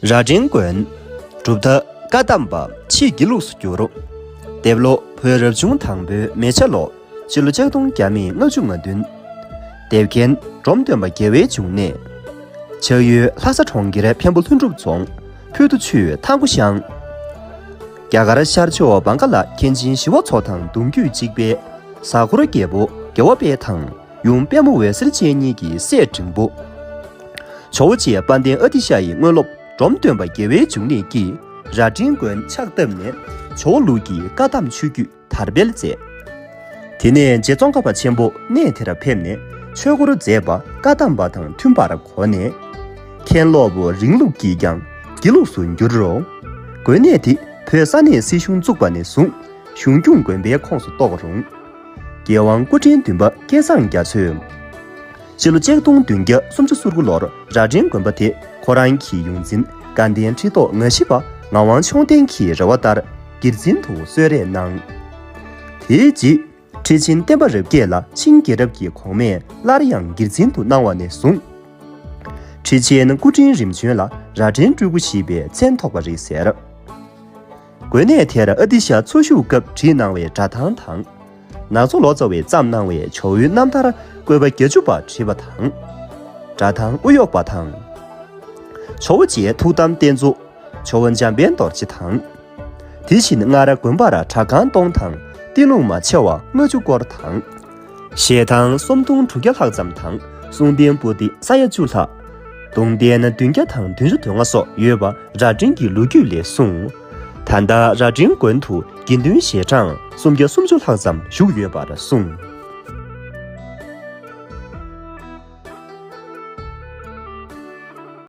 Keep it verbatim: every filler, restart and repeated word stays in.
རྭ་སྒྲེང་དགོན། གྲུབ་མཐའ་བཀའ་གདམས་པ་ཕྱིས་དགེ་ལུགས་སུ་གྱུར། འདེབས་ལོ་བོད་རབ་བྱུང་དང་པོའི་མེ་བྱ་ལོ། སྤྱི་ལོ་ཆིག་སྟོང་བརྒྱ་མེད་ལྔ་བཅུ་ང་བདུན། འདེབས་མཁན་འབྲོམ་སྟོན་པ་རྒྱལ་བའི་འབྱུང་གནས། ཆགས་ཡུལ་ལྷ་ས་གྲོང་ཁྱེར་འཕན་པོ་ལྷུན་གྲུབ་རྫོང་ཕུད་རྡོ་ཆུས་ཐང་པོ་ཤང་། རྒྱ་གར་ཤར་ཕྱོགས་བང་ག་ལ་མཁན་ཆེན་ཞི་བ་འཚོ་དང་གདུང་རྒྱུད་གཅིག་པའི་གཟའ་འཁོར་རྒྱལ་པོ་རྒྱལ་བ་དཔལ་དང་ཡུམ་དཔལ་མོ་འོད་ཟེར་བཅས་གཉིས་ཀྱི་སྲས་འབྲིང་པོ། ཇོ་བོ་རྗེ་དཔལ་ལྡན་ཨ་ཏི་ཤ་ཡི་དངོས་སློབ་འབྲོམ་སྟོན་པ་རྒྱལ་བའི་འབྱུང་གནས་ཀྱིས་རྭ་སྒྲེང་དགོན་ཕྱག་བཏབ་ནས་ཇོ་བོ་ལུགས་ཀྱི་བཀའ་གདམས་ཆོས་བརྒྱུད་དར་སྤེལ་མཛད། དེ་ནས་རྗེ་ཙོང་ཁ་པ་ཆེན་པོ་གནས་དེར་ཕེབས་ནས་ཆོས་སྒོར་མཛད་པ་བཀའ་གདམས་པ་དང་མཐུན་པར་གོ་ནས། མཁན་སློབ་རིང་ལུགས་ཀྱིས་ཀྱང་དགེ་ལུགས་སུ་བསྒྱུར་རོ། དགོན་གནས་དེ་བོད་ས་གནས་སྲིད་གཞུང་བཙུགས་པ་ནས་བཟུང་གཞུང་སྐྱོང་དགོན་པའི་ཁོངས་སུ་གཏོགས་རུང་། རྒྱལ་དབང་སྐུ་ཕྲེང་བདུན་པ་སྐལ་བཟང་རྒྱ་མཚོས། སྤྱི་ལོ་ཆིག་སྟོང་བདུན་བརྒྱ་སུམ་ཅུ་སོ་དགུ་ལོར་རྭ་སྒྲེང་དགོན་པ་དེ་ཁོ་རང་གི་ཡོངས་འཛིན་དགའ་ལྡན་ཁྲི་ཐོག་ང་བཞི་པ་ངག་དབང་མཆོག་ལྡན་གྱི་རེ་བ་ལྟར་སྒེར་འཛིན་དུ་གསོལ་རས་གནང་། དེའི་རྗེས་ཁྲི་ཆེན་བསྟན་པ་རབ་རྒྱས་ལ་ཆིང་རྒྱལ་རབས་ཀྱི་གོང་མས་སླར་ཡང་སྒེར་འཛིན་དུ་གནང་བ་ནས་བཟུང་། ཁྲི་ཆེན་སྐུ་ཕྲེང་རིམ་བྱོན་ལ་རྭ་སྒྲེང་སྤྲུལ་སྐུ་ཞེས་པའི་མཚན་ཐོགས་པ་རེད་ཟེར། དགོན་གནས་དེར་ཨ་ཏི་ཤ་འཚོ་བཞུགས་སྐབས་བྲིས་གནང་བའི་སྒྲ་ཐང་དང་། ནག་ཚོ་ལོ་ཙཱ་བས་བརྩམས་གནང་བའི་ཇོ་བོའི་རྣམ་ཐར་བཀོད་པ་བརྒྱད་ཅུ་པ་བྲིས་པ་དང་། སྒྲ་ཐང་དབུ་གཡོག་པ་དང་། ཇོ་བོ་རྗེའི་ཐུགས་དམ་རྟེན་གཙོ། ཇོ་བོ་འཇམ་དཔལ་རྡོ་རྗེ་དང་། དེ་བཞིན་སྔར་དགོན་པར་གྲྭ་ཁང་སྟོང་དང་ཏི་ལོང་མ་ཆེ་བ་ལྔ་བཅུ་སྐོར་དང་། ཞལ་ཐང་སུམ་སྟོང་དྲུག་བརྒྱ་ལྷག་ཙམ་དང་གསུང་རྟེན་པོ་ཏི་ས་ཡ་བཅུ་ལྷག་གདུང་རྟེན་བདུན་བརྒྱ་དང་བདུན་ཅུ་དོན་ལྔ་སོགས་ཡོད་པ་རྭ་སྒྲེང་གི་ལོ་རྒྱུས་ལས་གསུངས། ད་ལྟ་རྭ་སྒྲེང་དགོན་དུ་དགེ་འདུན་ཞལ་གྲངས་སུམ་བརྒྱ་སུམ་ཅུ་ལྷག་ཙམ་བཞུགས་ཡོད་པར་གསུངས།